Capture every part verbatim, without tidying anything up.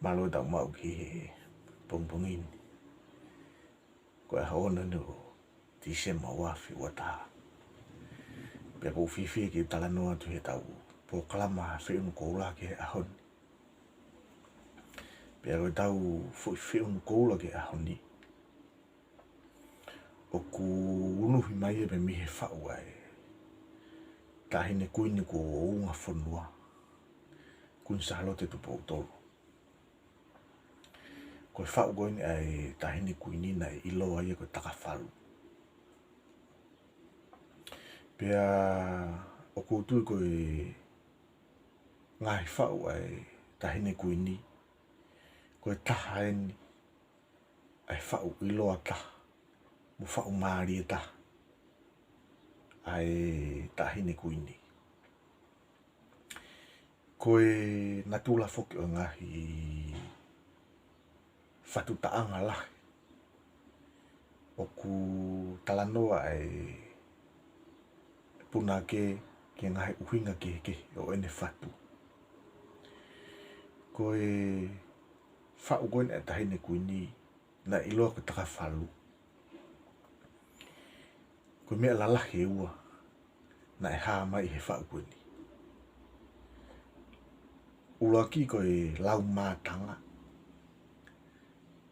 Mālō e tau maʻu ki he pongipongi ni. Ko e ʻaho ono ʻo Tīsema ua afe ua taha. Pea ʻoku ou fiefia ke talanoa atu he tau polokalama Feʻunu Koula ki he ʻaho ni. Pea ko e tau foʻi feʻunu koula ki he ʻaho ni, ʻoku unuhi mai ia pē mei he faʻu ʻa e Taʻahine Kuini kuo ʻounga fonua, Kuini Sālote Tupou Tolu. Ko e faʻu ko eni ʻa e Taʻahine Kuini naʻe ʻiloa ia ko e Takafalu. Pea ʻoku ou tui ko e ngaahi faʻu ʻa e Taʻahine Kuini, ko e taha eni ʻa e faʻu ʻiloa taha mo faʻu mālie taha ʻa e Taʻahine Kuini. Ko e natula foki ʻo e ngaahi fatu taʻanga lahi, ʻoku talanoa ʻa e punake ki he ngaahi ʻuhinga kehekehe ʻo ʻene fatu. Ko e faʻu ko eni ʻa e Taʻahine Kuini naʻe ʻiloa ko e Takafalu, ko e meʻa lalahi ʻe ua naʻe hā mai he faʻu ko eni. ʻUluaki ko e lau mātanga,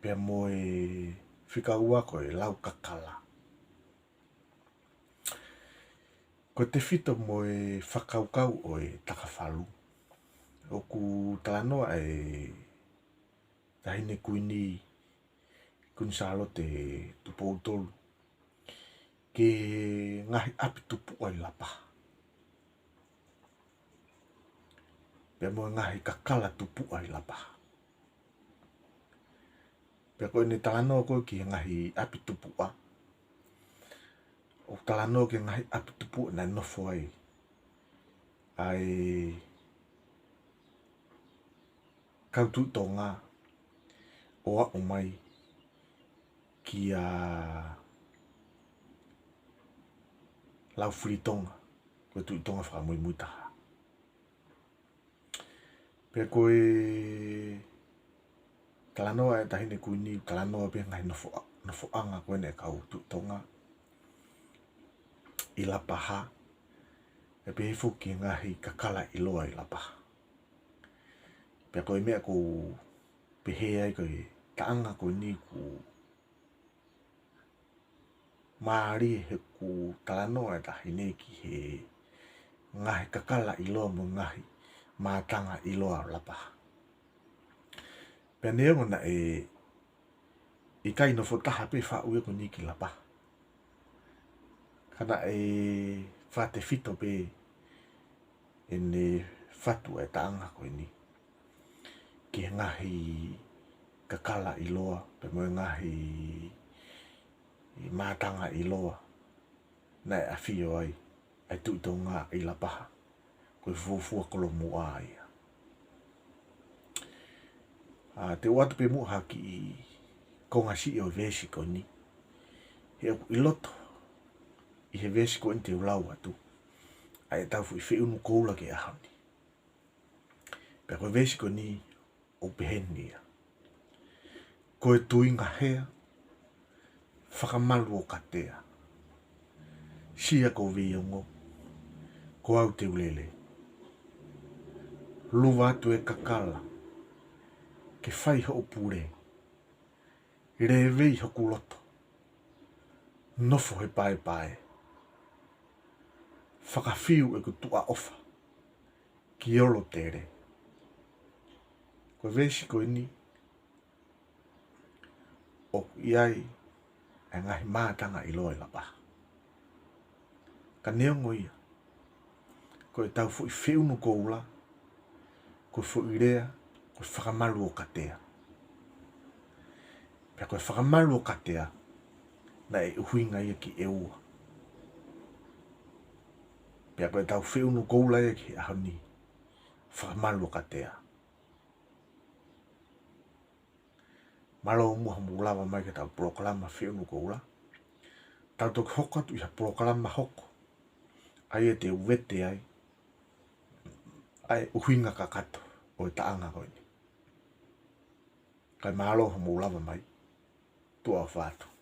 pea mo e fika ua ko e lau kakala. Ko e tefito mo e fakakaukau ʻo e Takafalu, ʻoku talanoa ʻa e Taʻahine Kuini, Kuini Sālote Tupou Tolu, ki he ngaahi ʻapi tupuʻa ʻi Lapaha, pea mo e ngaahi kakala tupuʻa ʻi Lapaha. Pea ko ʻene talanoa ko ē ki he ngaahi ʻapi tupuʻa, ʻoku talanoa ki he ngaahi ʻapi tupuʻa naʻe nofo ai ʻa e kau Tuʻi Tonga ʻo aʻu mai kia Laufilitonga, ko e Tuʻi Tonga fakamuimui taha. Pea ko e talanoa ʻa e Taʻahine Kuini, talanoa pē ngaahi nofoʻa-, nofoʻanga ko eni ʻa e kau Tuʻi Tonga ʻi Lapaha, ʻe pehē foki ki he ngaahi kakala ʻiloa ʻi Lapaha. Pea ko e meʻa ʻoku ou pehē ai ko e taʻanga ko eni ʻoku mālie he ʻoku talanoa ʻa e Taʻahine ki he ngaahi kakala ʻiloa mo e ngaahi mātanga ʻiloa ʻo Lapaha. Pea neongo naʻe ʻikai nofo taha pē faʻu ia ko eni ki Lapaha, ka naʻe fakatefito pē ʻene fatu ʻa e taʻanga ko eni ki he ngaahi kakala ʻiloa, pea mo e ngaahi mātanga ʻiloa naʻe ʻafio ai ʻa e Tuʻi Tonga ʻi Lapaha, ko e fuofua kolomuʻa ia. ʻA, te u ʻoatu pē muʻa ha kiʻi konga siʻi ʻo e veesi ko eni, he ʻoku ʻi loto ʻi he veesi ko eni te u lau atu ʻa e tau foʻi feʻunu koula ki he ʻaho ni. Pea ko e veesi ko eni ʻoku peheni ia: Ko e tuinga hea, fakamalu ʻo katea. Sia ko Veiongo, ko au te u lele. Luva atu e kakala, ke fai hoʻo pule. Lēvei hoku loto, nofo he paepae. Fakafiu ʻeku tuʻa ʻofa ki Olotele. Ko e veesi ko eni ʻoku ʻi ai ʻa e ngaahi mātanga ʻiloa ʻi Lapaha. Ka neongo ia, ko e tau foʻi feʻunu koula, ko e foʻi lea, ko e fakamalu ʻo katea. Pea ko e fakamalu ʻo katea, naʻe ʻuhinga ia ki ʻEua. Pea ko e tau feʻunu koula ia ki he ʻaho ni, fakamalu ʻo katea. Mālō muʻa hoʻomou lava mai ki he tau polokalama Feʻunu Koula. Tau toki hoko atu ʻi ha polokalama hoko, ʻa ia te u vete ai ʻa e ʻuhinga kakato ʻo e taʻanga ko eni. Kae mālō hoʻomou lava mai. Tuʻa ʻofa atu.